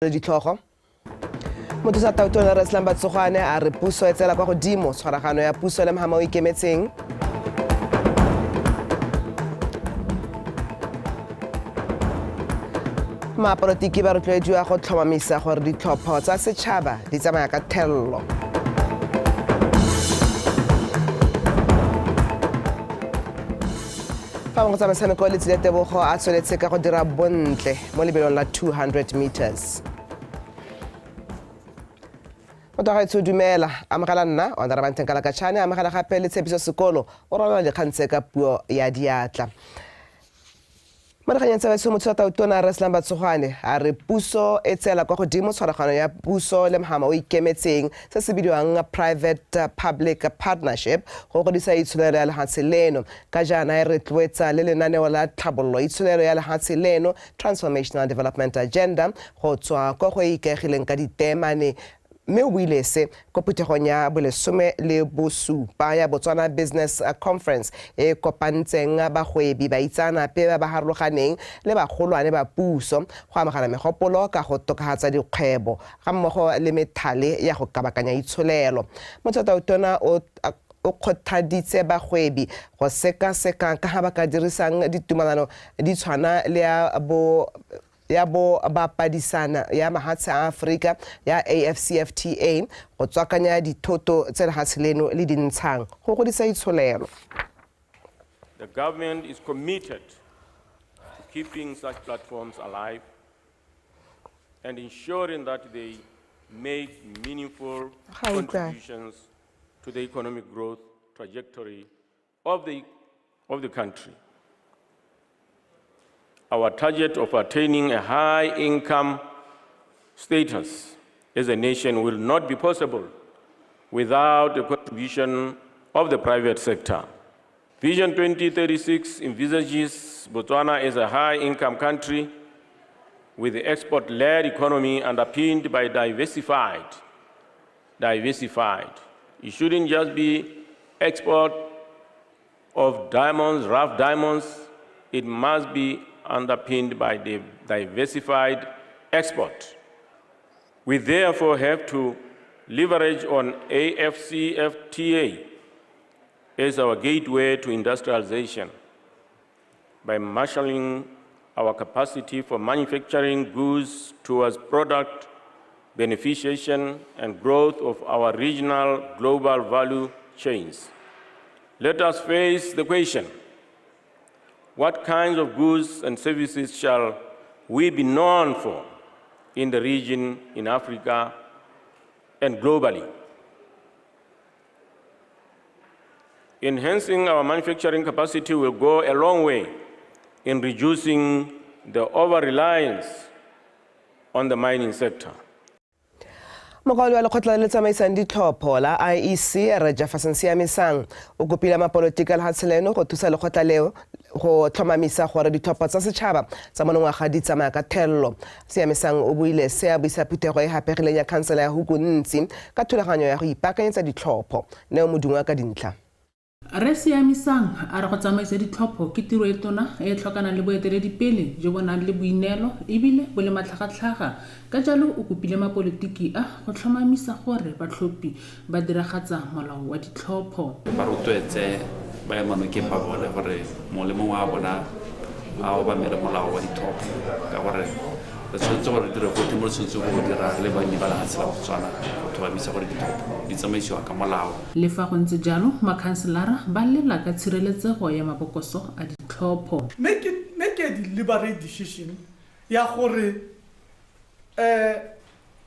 Ditlhogo mothusa tautona Rre Slumber Tsogwane a re puso e tsela kwa godimo tshwaragano ya puso le mohama o ikemetseng. Mapolotiki ba rotloediwa go tlhomamisa gore ditlhopho tsa setšhaba di tsamaya ka thelelo. Fa bangwe tsa metshameko, Letsile Tebogo a tsweletse ka go dira bontle mo lebelong la 200 meters. Motho wa gaetsho, dumela, amogela nna Onarabanteng Kalakatšhane, amogela gape le Tshepiso Sekolo o rwala dikgang tse ka puo ya diatla. Mo dikganyeng tsa batsho, mothusa tautona Rre Slumber Tsogwane a re puso e tseela kwa godimo tshwaragano ya puso le mohama o ikemetseng, se se bidiwang private public partnership, go godisa itsholelo ya lehatshe leno, ka jaana e rotloetsa le lenaneo la tlhabololo itsholelo ya lehatshe leno, Transformational Development Agenda, go tswa ko go e ikaegileng ka diteemane. Mme o buile se ko phuthegong ya bolesome le bosupa ya Botswana Business Conference, e kopantseng bagwebi, baitseanape ba ba harologaneng le bagolwane ba puso go amogela megopolo ka go tokafatsa dikgwebo ga mmogo le methale ya go kabakanya itsholelo. Mothusa o o kgothaditse bagwebi go sekaseka ka ga ba ka dirisang ditumalano di tshwana le ya bo bapadisana ya mahatshe a Aforika ya AfCFTA go tswakanya dithoto tse lehatshe leno le dintshang go godisa itsholelo. The government is committed to keeping such platforms alive and ensuring that they make meaningful Ga utlwa. contributions to the economic growth trajectory of the country. Our target of attaining a high income status as a nation will not be possible without the contribution of the private sector. Vision 2036 envisages Botswana as a high income country with the export led economy underpinned by diversified. It shouldn't just be export of diamonds, rough diamonds. It must be underpinned by the diversified export. We therefore have to leverage on AfCFTA as our gateway to industrialization by marshalling our capacity for manufacturing goods towards product beneficiation and growth of our regional global value chains. Let us face the question: what kinds of goods and services shall we be known for in the region, in Africa, and globally? Enhancing our manufacturing capacity will go a long way in reducing the over reliance on the mining sector. Mokaodi wa lekgotla le le tsamaisang ditlhopho la IEC, Rre Jefferson Siamisang, o kopile mapolotiki a lefatshe leno go thusa lekgotla leo go tlhomamisa gore ditlhopho tsa setšhaba tsa monongwaga di tsamaya ka thelelo. Siamisang o buile se a buisa phuthego e gapegileng ya khansela ya Hukuntsi ka thulaganyo ya go ipaakanyetsa ditlhopho. Neo Modungwa ka dintlha. Rre Siamisang a re go tsamaisa ditlhopho ke tiro e tona e e tlhokanang le boeteledipele jo bo nang le boineelo ebile bo le matlhagatlhaga. Ka jalo o kopile mapolotiki a go tlhomamisa gore batlhophi ba diragatsa molao wa ditlhopho. Ba rotloetse ba emanokeng ba bone gore mongwe le mongwe wa bona a obamele molao wa ditlhopho, ka gore re tshwanetse gore re dire gotlhe mo re tshwanetseng go dira le banni ba lefatshe la Botswana go tlhomamisa gore ditlhopho di tsamaisiwa ka molao. Le fa go ntse jalo, makhanselara ba lela ka tshireletsego ya mabokoso a ditlhopho. Make a deliberate decision ya gore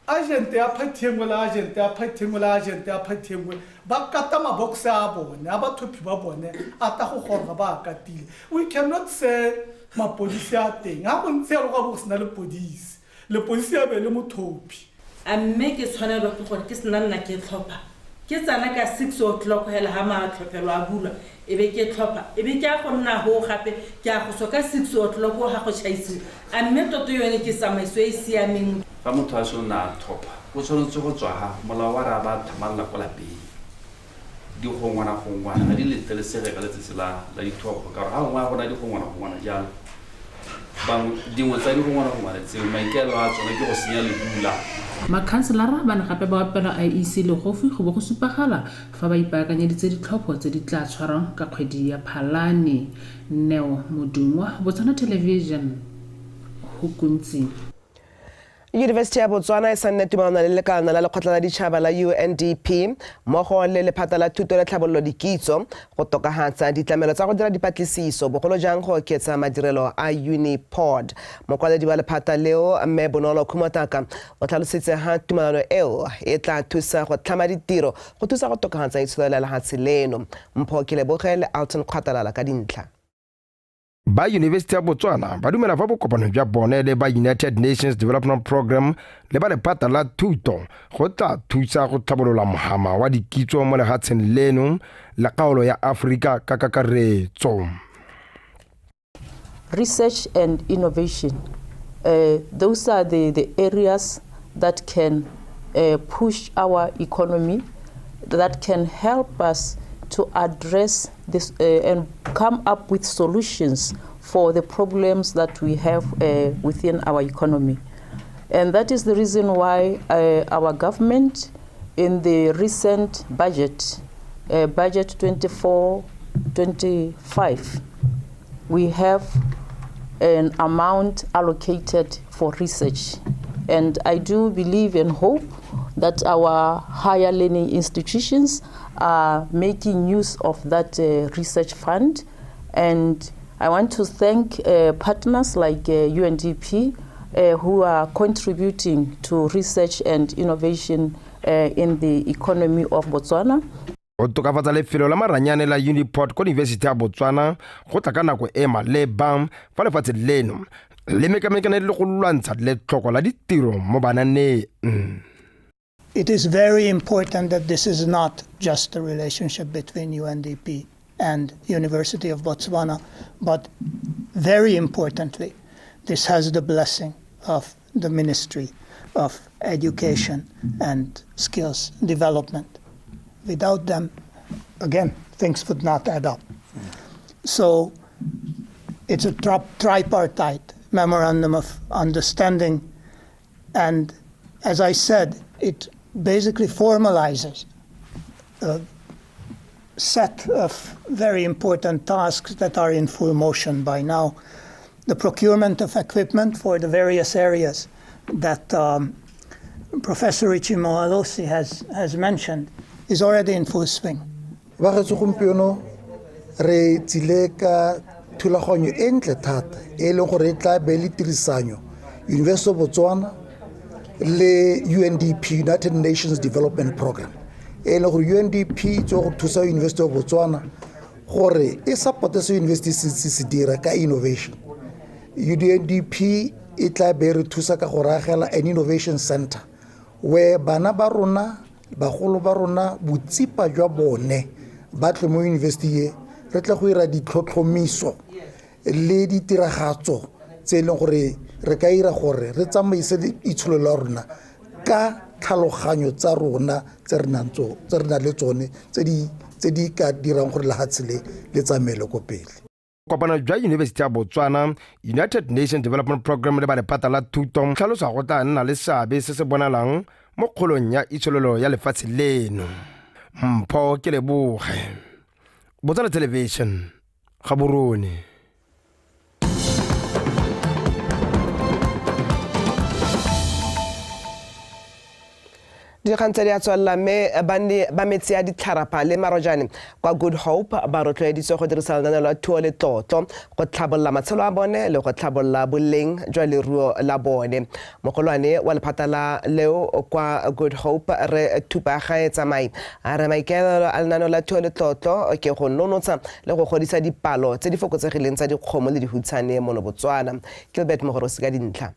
agent ya party engwe le agent ya party engwe le agent ya party engwe ba kata mabox a bone a bathophi ba bone a ta go goroga ba a katile. We cannot say mapodisi a teng ga go ntse yalo, go bo go sena lepodisi, lepodisi ya be le mothophi. A mme ke tshwanelwa ke gore ke sena nna ke tlhopha, ke tsena ka 6 o'clock hela ga matlhophelo a bulwa, e be ke tlhopha, e be ke a go nna go gape ke a go tswa ka 6 o'clock ga go tšhaisiwa? A mme toto yone ke tsamaiso e e siameng? Fa motho a seno a tlhopha, o tshwanetse go tswa ga molao wa re a ba tlhamalala ko lapeng. Digongwana gongwana ga di letlelesege ka letsatsi la ditlhopho, ka gore ga gongwe ga gona digongwana gongwana jalo. Bangwe dingwe tsa digongwana-gongwana tseo maikaelelo a tsone ke go senya ledula. Makhanselara ba ne gape ba opela IEC legofi go bo go supagala fa ba ipaakanyeditse ditlhopho tse di tlaa tshwarwang ka kgwedi ya Phalane. Neo Modungwa, Botswana Television, Hukuntsi. Yunibesithi ya Botswana e sanne tumalano le lekalana la lekgotla la ditšhaba la UNDP mmogo le lephata la thuto le tlhabololo dikitso go tokafatsa ditlamelo tsa go dira dipatlisiso, bogolo jang go oketsa madirelo a Unipod. Mokwaledi wa lephata leo, Mme Bonolo Khumotaka, o tlhalositse ha tumalano eo e tla thusa go tlhama ditiro go thusa go tokafatsa itsholelo ya lehatshe leno. Mpho Keleboge le Alton Kgwatalala ka dintlha. Ba Yunibesithi ya Botswana ba dumela fa bokopano jwa bone le ba United Nations Development Programme le ba lephata la thuto go tla thusa go tlhabolola mohama wa dikitso mo lehatsheng leno la kgaolo ya Aforika ka kakaretso. Research and innovation, those are the areas that can push our economy, that can help us to address this and come up with solutions for the problems that we have within our economy. And that is the reason why our government, in the recent budget, budget 24-25, we have an amount allocated for research. And I do believe and hope that our higher learning institutions are making use of that research fund. And I want to thank partners like UNDP who are contributing to research and innovation in the economy of Botswana. Go tokafatsa lefelo la maranyane la Uniport kwa Yunibesithi ya Botswana go tla ka nako e maleba fa lefatshe leno le mekamekane le go lwantsha letlhoko la ditiro mo bananeng. It is very important that this is not just a relationship between UNDP and University of Botswana, but very importantly, this has the blessing of the Ministry of Education and Skills Development. Without them, again, things would not add up. So it's a tripartite memorandum of understanding, and as I said, it basically formalizes a set of very important tasks that are in full motion by now. The procurement of equipment for the various areas that Professor Richie Moalosi has mentioned is already in full swing. Ba gaetsho, gompieno re tsile ka thulaganyo e ntle thata e leng gore e tla be le tirisanyo University of Botswana le UNDP, United Nations Development Program, e leng gore UNDP tse go thusa University of Botswana gore e supporte se university se dira ka innovation. UNDP e tla be re thusa ka go ragela an innovation center where bana ba rona, bagolo ba rona, botsipa jwa bone ba tle mo university e re tla go ira ditlhotlhomiso le ditiragatso tse e leng gore re ka ira gore re tsamaise itsholelo ya rona ka tlhaloganyo tsa rona tse re nang le tsone tse di ka dirang gore lehatshe le le tsamaele ko pele. Kopano jwa Yunibesithi ya Botswana, United Nations Development Programme le ba lephata la thuto tlhalosa go tla nna le seabe se se bonalang mo kgolong ya itsholelo ya lefatshe leno. Mpho ke leboge, Botswana Television, Gaborone. Dikgang tse di a tswelela, mme banni ba metse ya Ditlharapa le Marojane kwa Good Hope ba rotloeditswe go dirisa lenaneo la thuo letlotlo go tlhabolola matshelo a bone le go tlhabolola boleng jwa leruo la bone. Mogolwane wa lephata la leo kwa Good Hope, re Thupagae Tsamai, a re maikaelelo a lenaneo la thuo letlotlo ke go nonotsha le go godisa dipalo tse di fokotsegileng tsa dikgomo le dihutshane mono Botswana. Gilbert Mogorosi ka dintlha.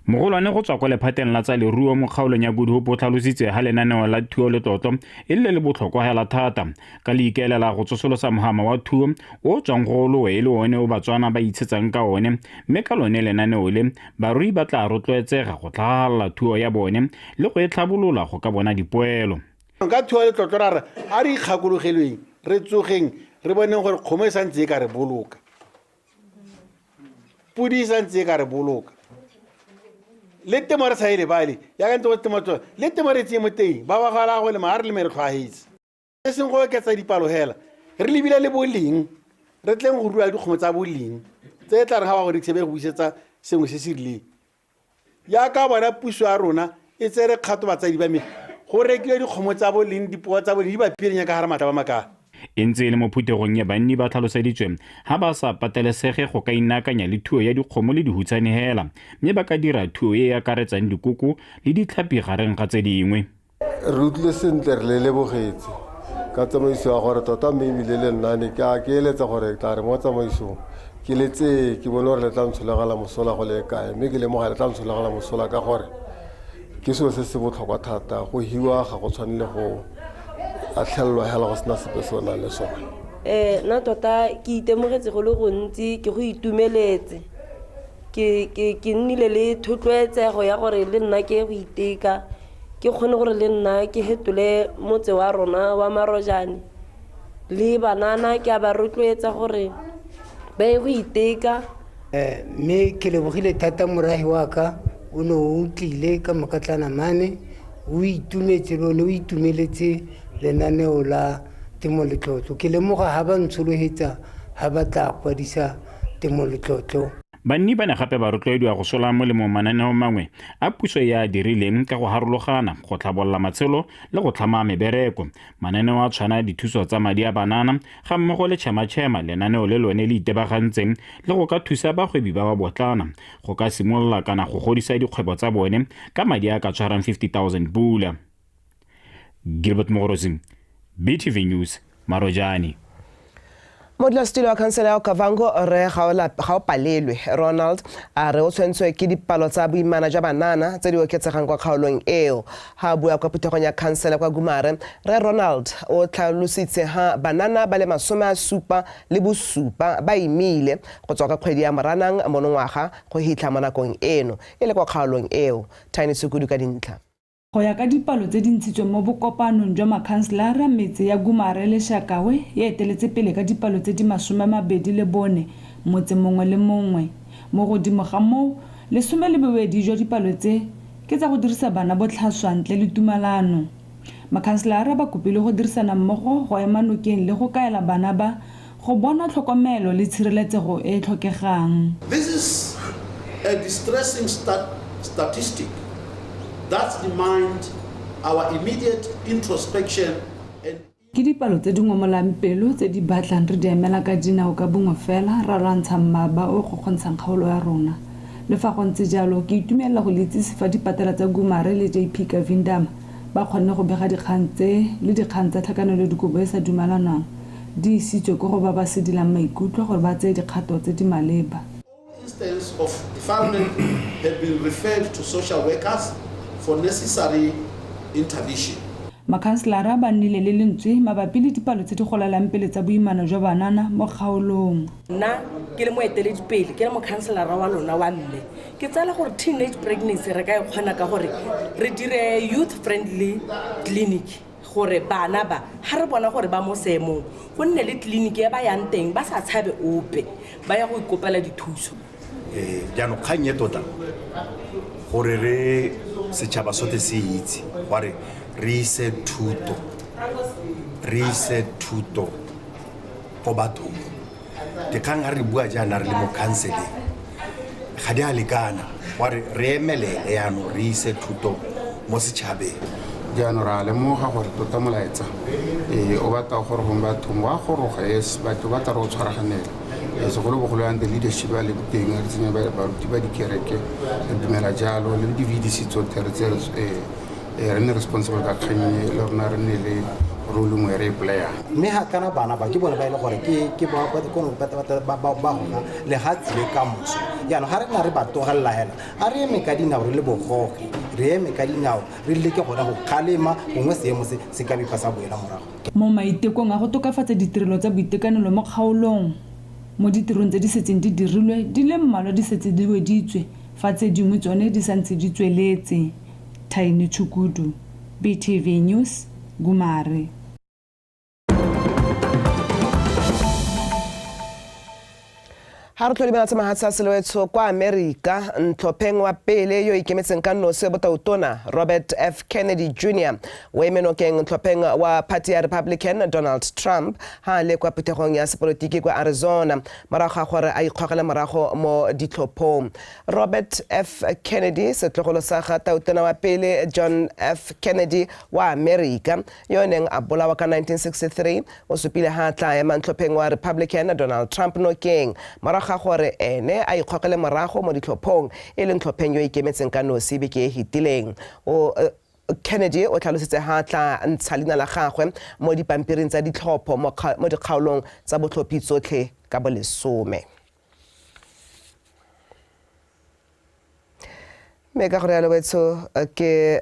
Mogolwane go tswa kwa lephateng la tsa leruo mo kgaolong ya Good Hope o tlhalositse ha lenaneo la thuo letlotlo e le le botlhokwa hela thata ka le ikaelela go tsosolosa mohama wa thuo o tswang go lowe e le one o Batswana ba itshetsang ka one, mme ka lone lenaneo le barui ba tla rotloetsega go tlhagala thuo ya bone le go e tlhabolola go ka bona dipoelo. Ka thuo letlotlo ra re a re ikgakologelweng, re tsogeng, re boneng gore kgomo e santse e ka re boloka. Podi e santse e ka re boloka. Le temo re sa e lebale, yaka ntse go temo le temo re tseye mo teng, ba ba gala go lema, a re leme re tlhwaetse. E seng go oketsa dipalo hela, re lebile le boleng, re tleng go rua dikgomo tsa boleng, tse e tla re ga ba go rekisa be go busetsa sengwe se se rileng. Yaka bona puso ya rona e tsere kgato batsadi ba me, go rekiwe dikgomo tsa boleng, dipoo tsa boleng, di ba pirenya ka gare matla ba makana. E ntse e le mo phuthegong ya banni ba tlhaloseditswe ha ba sa patelesege go ka inaakanya le thuo ya dikgomo le dihutshane hela, mme ba ka dira thuo e e akaretsang dikoko le ditlhapi gareng ga tse dingwe. Re utlwile sentle, re le lebogetse ka tsamaiso ya gore tota mme ebile le nna ne ke a ke eletsa gore tla re mo tsamaisong ke le tseye ke bone gore le tla ntsholegela mosola go le kae, mme ke lemoga le tla ntsholegela mosola ka gore ke selo se se botlhokwa thata. Go hiwa ga go tshwane le go atlhelelwa hela go sena sepe se o nang le sone. Nna tota ke itemogetse go le gontsi, ke go itumeletse. Ke nnile le thotloetsego ya gore le nna ke go iteka, ke kgone gore le nna ke hetole motse wa rona wa Marojane. Le banana ke a ba rotloetsa gore ba ye go iteka. Mme ke lebogile thata morahi wa ka, o ne o tlile ka mokatlana mane, o itumetse le one o itumeletse lenaneo la temo letlotlo. Ke lemoga ha ba ntsholohetsa ha ba tla kwadisa temo letlotlo. Banni ba ne gape ba rotloediwa go sola molemo mananeo mangwe a puso ya dirileng ka go harologana, go tlhabolola matshelo le go tlhama mebereko. Mananeo a tshwana dithuso tsa madi a banana ga mmogo le tšhematšhema, lenaneo le lone le itebagantseng le go ka thusa bagwebi ba ba botlana go ka simolola kana go godisa dikgwebo tsa bone ka madi a ka tshwarang 50,000 pula. Gilbert Mogorosi, BTV News, Marojane. Modulasetulo wa khansele ya Okavango re Gaopalelwe Ronald a re o tshwentswe ke dipalo tsa boimana jwa banana tse di oketsegang kwa kgaolong eo. Ha a bua kwa phuthegong ya khansele kwa Gumare, re Ronald o tlhalositse ha banana ba le 77 ba imile go tswa ka kgwedi ya Moranang monongwaga go hitlha mo nakong eno e le kwa kgaolong eo. Tiny Sekudu ka dintlha. Go ya ka dipalo tse di ntshitsweng mo bokopanong jwa makhanselara, metse ya Gumare le Shakawe e eteletse pele ka dipalo tse di 24 motse mongwe le mongwe. Mo godimo ga moo, 12 jwa dipalo tse ke tsa go dirisa bana botlhaswa ntle le tumalano. Makhanselara ba kopile go dirisana mmogo go ema nokeng le go kaela bana ba go bona tlhokomelo le tshireletsego e e tlhokegang. This is a distressing statistic that demand our immediate introspection and Ke dipalo tse di ngomolang pelo tse di batlang re di emela ka dinao ka bongwe fela ra lwantsha mmaba o kgokgontshang kgaolo ya rona. Le fa go ntse jalo, ke itumelela go le itsise fa dipatela tsa Gumare le JP Kavindama ba kgonne go bega dikgang tse le dikgang tsa tlhakanelo dikobo e sa dumalanwang di isitswe ko go ba ba sedilang maikutlo gore ba tseye dikgato tse di maleba. Instance of defilement have been referred to social workers for necessary intervention. Makhanselara ba nnile le lentswe mabapi le dipalo tse di golelang pele tsa boimana jwa banana mo kgaolong. Nna ke le moeteledipele, ke le mokhanselara wa lona wa mme, ke tsela gore teenage pregnancy re ka e kgona ka gore re dire youth friendly clinic, gore bana ba ha re bona gore ba mo seemong go nne le clinic e ba yang teng ba sa tshabe ope, ba ya go ikopela dithuso. Jaanong kgang e tota gore re setšhaba sotlhe se itse gore re ise thuto ko bathong. Dikgang ha re bua jaana re le mo counseling ga di a lekana gore re emelele jaanong re ise thuto mo setšhabeng. Jaanong re a lemoga gore tota molaetsa o batla gore gongwe bathong wa goroga, yes, batho ba tla re o tshwaraganela. Segolobogolo yang the leadership ba le teng, re tsenya baruti ba dikereke, re dumela jalo le di-V D C tsotlhe re tseye re nne responsible ka kgang e, le rona re nne le role nngwe re e playang. Mme ga kana bana ba ke bone ba e le gore ke ba goga lehatshe le kamoso. Jaanong ga re nna re ba tlogelela hela, a re eme ka dinao re le bogogi, re eme ka dinao re leke gona go kgalema gongwe seemo se se ka bipa sa boela morago. Mo maitekong a go tokafatsa ditirelo tsa boitekanelo mo kgaolong, mo ditirong tse di setseng di dirilwe di le mmalwa di setse di weditswe, fa tse dingwe tsone di santse di tsweletse. Tiny Tshukudu, BTV News, Gumare. Ha re tlo lebela tsa mahatshe a selewetsho kwa Amerika, ntlhopheng wa pele yo ikemetseng ka nosi botautona Robert F. Kennedy Jr. o eme nokeng ntlhopheng wa party ya Republican Donald Trump ha le kwa phuthegong ya sepolotiki kwa Arizona morago ga gore a ikgogele morago mo ditlhophong. Robert F. Kennedy, setlogolo sa ga tautona wa pele John F. Kennedy wa Amerika yo neng a bolawa ka 1963, o supile ha tla ema ntlhopheng wa Republican Donald Trump nokeng morago ga gore ene a ikgogele morago mo ditlhophong e leng tlhopheng yo ikemetseng ka nosi beke e fetileng. O Kennedy o tlhalositse ha tla ntsha leina la gagwe mo dipampiring tsa ditlhopho mo dikgaolong tsa botlhophi tsotlhe ka bolesome. Mme ka gore yalo wetsho ke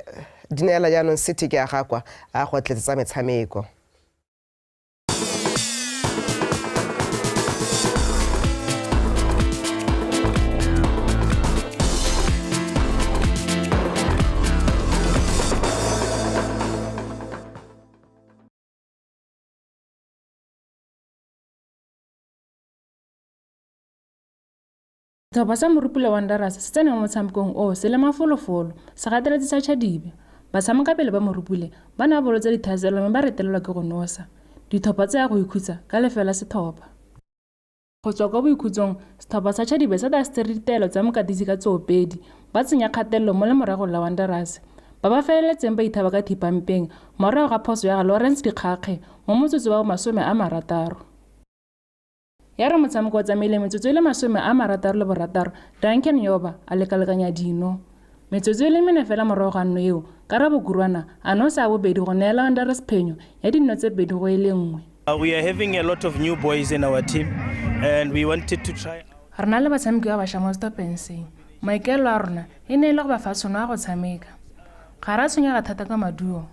dineela jaanong city ke a gakwa a go tletsetsa metshameko. Setlhopha sa Morupule Wanderers se tsene mo motshamekong oo se le mafolofolo, se gateletse sa Chadibe. Batshamekapele ba Morupule ba ne ba bolotsa dithaselo mme ba retelelwa ke go nosa. Ditlhopha tse ya go ikhutsa ka lefela setlhopha. Go tswa kwa boikhutsong, setlhopha sa Chadibe sa tastere ditaelo tsa mokatisi ka tsoopedi, ba tsenya kgatelelo mo lemoragong la Wanderers. Ba ba feleletseng ba ithaba ka thipampeng morago ga phoso ya ga Lawrence Dikgakge mo motsotso wa 60. Ya re motshameko o tsamaile metsotso e le 66, Duncan Yoba a lekalekanya dino. Metsotso e le mene fela morago ga nno eo, Karabo Kurwana a nosa a bobedi go neela Wanderers phenyo ya dinno tse 2-1. We are having a lot of new boys in our team and we wanted to try. Re na le batshameki ba bašwa mo setlhopheng se. Maikaelelo a rona e ne e le go ba fa tšhono ya go tshameka. Ga re a tshwenyega thata ka maduo.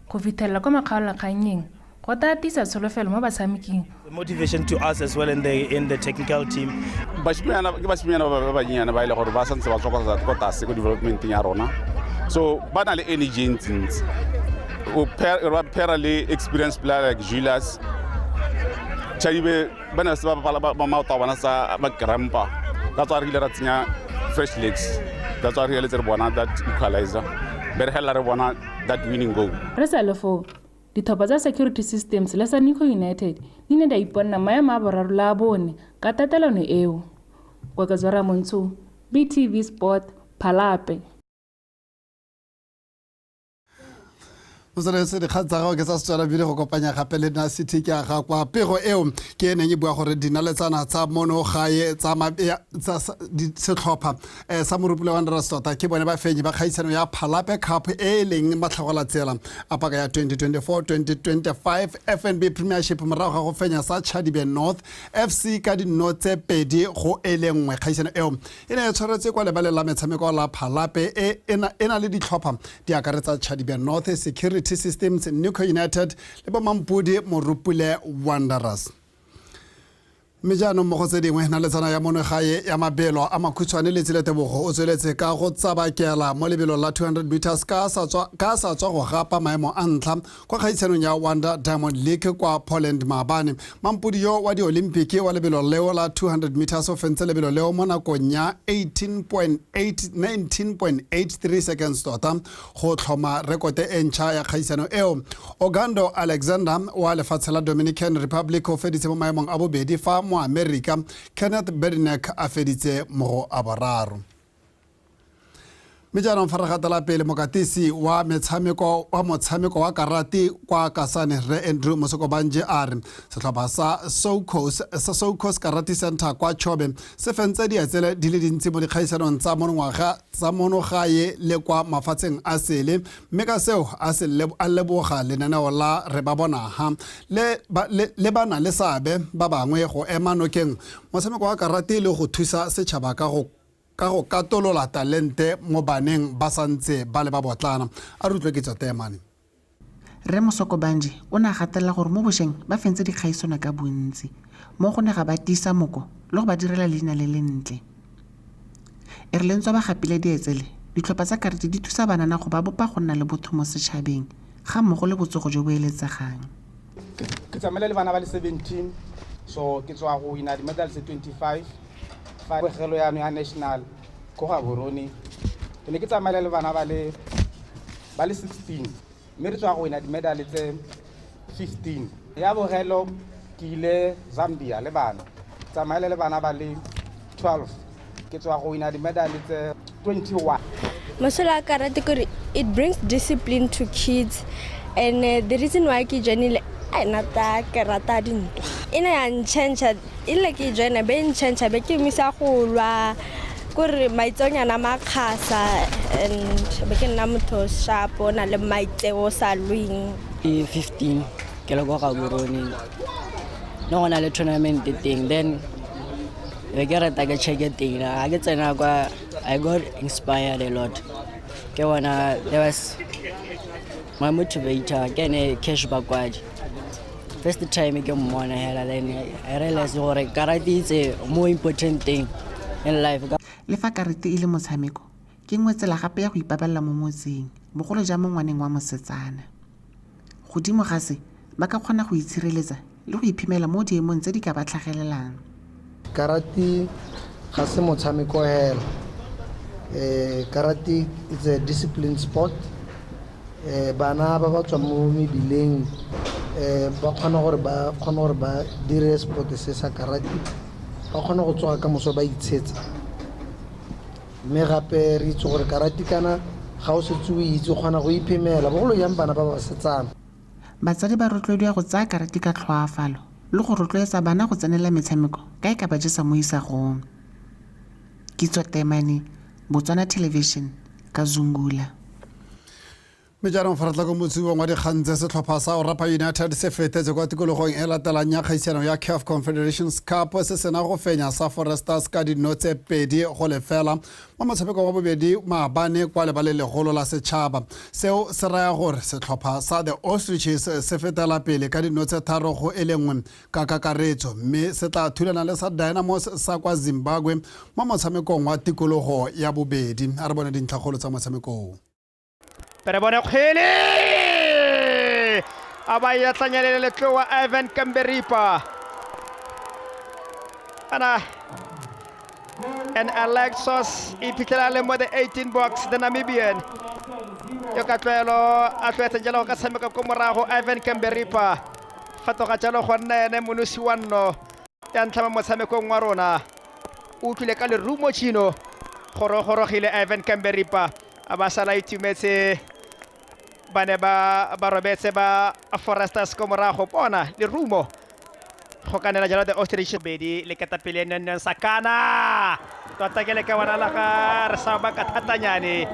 Go fitlhelela kwa makgaolakgannyeng go tla tiisa tsholofelo mo batshameking. Motivation to us as well in the technical team. Bashimanyana ke bashimanyana ba banyenyane ba ile gore ba santse ba tswa kwa tlase ko developmenteng ya rona. So ba na le energy e ntsintsi. O pair le experience player like Julius. Chadibe ba na se ba bapala ba maoto a bona sa ba crampa. That's why re ile ra tsenya fresh legs. That's why re ile re bona that equalizer. Be re hela re bona that winning goal. Re sa le foo, ditlhopha tsa Security Systems le sa Nico United di ne di a iponna maemo a boraro le a bone ka tatelano eo. Koketso Ramontsho, BTV Sport, Phalape. Motswaletse dikgang tsa gago ke tsa Setswana bile go kopanya gape le nna city ke a ga kwa pego eo ke e neng e bua gore dinaletsana tsa mono gae tsa setlhopha sa Morupule Wanderers tota ke bone bafenyi ba kgaisano ya Phalape Cup e e leng matlhagola tsela a paka ya 2024-2025 FNB Premiership morago ga go fenya sa Chadibe North FC ka dinno tse 2-1. Kgaisano eo e ne e tshwaretswe kwa lebaleng la metshameko la Phalape e na le ditlhopha di akaretsa Chadibe North, Security Systems, Nico United le bo Mampudi Morupule Wanderers. Mme jaanong mo go tse dingwe, naletsana ya mono gae ya mabelo a makhutshwane Letsile Tebogo o tsweletse ka go tsabakela mo lebelong la 200 meters ka sa tswa go gapa maemo a ntlha kwa kgaisanong ya Wanda Diamond League kwa Poland maabane. Mampudi yo wa di-Olympic wa lebelo leo la 200 meters o fentse lebelo leo mo nakong ya 19.83 seconds tota go tlhoma rekote e ntšha ya kgaisano eo. Ogando Alexander wa lefatshe la Dominican Republic o feditse mo maemong a bobedi fa mo America Kenneth Bednack a feditse mo go a boraro. Mme jaanong fa re gatela pele, mokatisi wa motshameko wa karate kwa Kasane Rre Andrew Mosokobanje a re setlhopha sa Socos Karate Center kwa Chobe se fentse dietsele di le dintsi mo dikgaisanong tsa monongwaga tsa monogae le kwa mafatsheng a sele, mme ka seo a leboga lenaneo la re ba bonaga le ba na le seabe ba bangwe go ema nokeng motshameko wa karate le go thusa setšhaba ka go katolola talente mo baneng ba santse ba le ba botlana. A re utlwe ke Temane. Rre Mosokobanje o ne a gatelela gore mo bošeng ba fentse dikgaisano ka bontsi mo go ne ga ba tiisa moko le go ba direla leina le lentle. E re le ntswa ba gapile dietsele, ditlhopha tsa karate di thusa banana go ba bopa go nna le botho mo setšhabeng ga mmogo le botsogo jo bo eletsegang. Ke tsamaile le bana ba le 17, so ke tswa go wina di-medals tse 25. Fa bogelo ya me ya national ko Gaborone, ke ne ke tsamaile le bana ba le 16, mme re tswa go wina di-medal tse 15. Ya bogelo ke ile Zambia le bana, tsamaile le bana ba le 12, ke tswa go wina di-medal tse 21. Mosola karate kore it brings discipline to kids, and the reason why ke joinile nata ke rata dintwa. E ne ya ntšhentšha, e le ke joina be ntšhentšha be ke misa go lwa kore maitseonyana makgasa and be ke nna motho sharp o na le maitseo sa lweng. Ke 15 ke le kwa Gaborone, ne go na le tournament teng, then be ke rata ke check teng ga ke tsena kwa, I got inspired a lot. Ke bona there was my motivator ke ene Cash Bakwadi. First time ke mmona hela, then I realized gore karate is a more important thing in life. Le fa karate e le motshameko, ke nngwe tsela gape ya go ipabalela mo motseng, bogolo jang mo ngwaneng wa mosetsana. Godimo ga se, ba ka kgona go itshireletsa le go iphemela mo diemong tse di ka ba tlhagelelang. Karate ga se motshameko hela. Karate is a discipline sport. Bana ba ba tswang mo mebileng ba kgona gore ba dire sport se sa karate, ba kgona go tsoga ka moso ba itshetsa. Mme gape re itse gore karate kana ga o setse o itse o kgona go iphemela, bogolo jang bana ba basetsana. Batsadi ba rotloediwa go tsaya karate ka tlhoafalo le go rotloetsa bana go tsenela metshameko ka e ka ba jesa mo isagong. Kitso Temane, Botswana Television, Kazungula. Mme jaanong fa re tla ko motsubong wa dikgang tse, setlhopha sa Orapa United se fetetse kwa tikologong e latelang ya kgaisano ya CAF Confederations Cup se sena go fenya sa Foresters ka dino tse 2-0 mo motshamekong wa bobedi maabane kwa lebaleng legolo la setšhaba. Seo se raya gore setlhopha sa The Ostriches se fetela pele ka dino tse 3-1 ka kakaretso, mme se tla thulana le sa Dynamos sa kwa Zimbabwe mo motshamekong wa tikologo ya bobedi. A re bone dintlhakgolo tsa motshameko oo. Re bone kgwele a ba ya tlanyelele letlowa Ivan Kamberipa ana and Alexos e phitlhela le mo the 18 box, the Namibian yo ka tlwaelo a tlwaetseng jalo go ka tshameka ko morago. Ivan Kamberipa fatoga jalo go nna ene monosi wa nno ya ntlha mo motshamekong wa rona. O utlwile ka lerumo chino gore gorogile Ivan Kamberipa, a ba sala itumetse, ba ne ba robetse ba Foresters ko morago. Bona lerumo go kanela jalo the Ostrich bedi le ketapele nenneng Sakana tota ke le ka bona la ga re sa ba ka thatanyane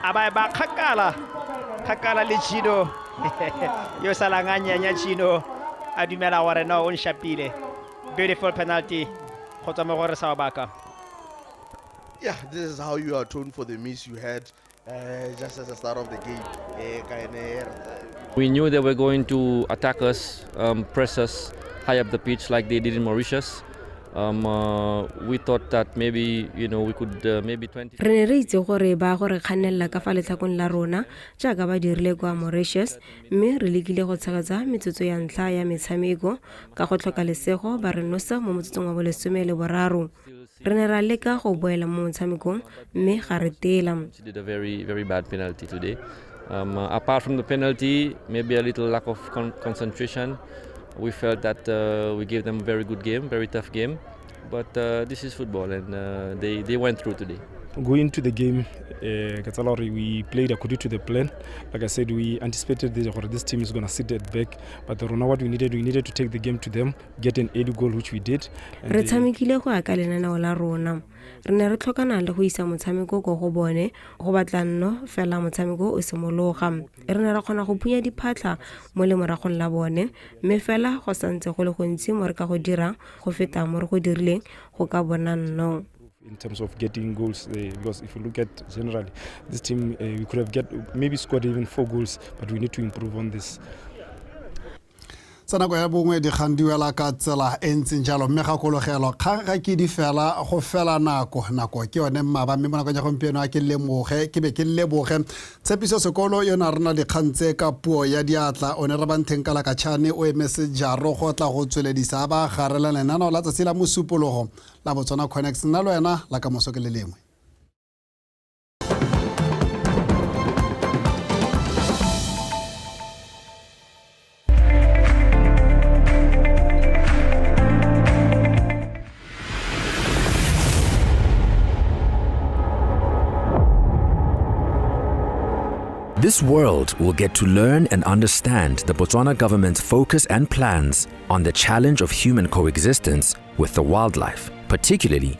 a ba ba kgakala le Chino yo salang a nyanya Chino a dumela gore no o nshapile. Beautiful penalty go tswa mo go re sa baka. Yeah, this is how you atone for the miss you had just at the start of the game. We knew they were going to attack us, press us high up the pitch like they did in Mauritius. We thought that maybe, you know, we could maybe 20. Re ne re itse gore ba go re kganella ka fa letlhakong la rona jaaka ba dirile kwa Mauritius, mme re lekile go tshegetsa metsotso ya ntlha ya metshameko ka go tlhoka lesego ba re nosa mo motsotsong wa bo 13. Re ne ra leka go boela mo motshamekong mme ga re tela. She did a very, very bad penalty today. Apart from the penalty, maybe a little lack of concentration. We felt that we gave them a very good game, very tough game. But this is football, and they went through today. Going into the game, we played according to the plan. Like I said, we anticipated that this team is going to sit at back, but what we needed to take the game to them, get an early goal, which we did. Re tshamekile go ya ka lenaneo la rona. Re ne re tlhokana le go isa motshameko ko go bone go batla nno fela motshameko o simologa. Re ne ra kgona go phunya diphatlha mo lemoragong la bone, mme fela go santse go le gontsi mo re ka go dira go feta mo re go dirileng go ka bona nno. In terms of getting goals, because if you look at generally this team, we could have maybe scored even 4 goals, but we need to improve on this. Tsa nako ya bongwe dikgang di wela ka tsela e ntseng jalo, mme gakologelwa kgang ga ke di fela go fela nako. Nako ke yone mmaba, mme mo nakong ya gompieno a ke lemoge ke be ke leboge Tshepiso Sekolo yo ne a rena dikgang tse ka puo ya diatla. O ne re bantheng ka lakatšhane o eme sejaro go tla go tsweledisa a ba garela lenaneo la tsatsi la Mosupologo la Botswana Connects. Nna le wena la kamoso ke le lengwe. This world will get to learn and understand the Botswana government's focus and plans on the challenge of human coexistence with the wildlife, particularly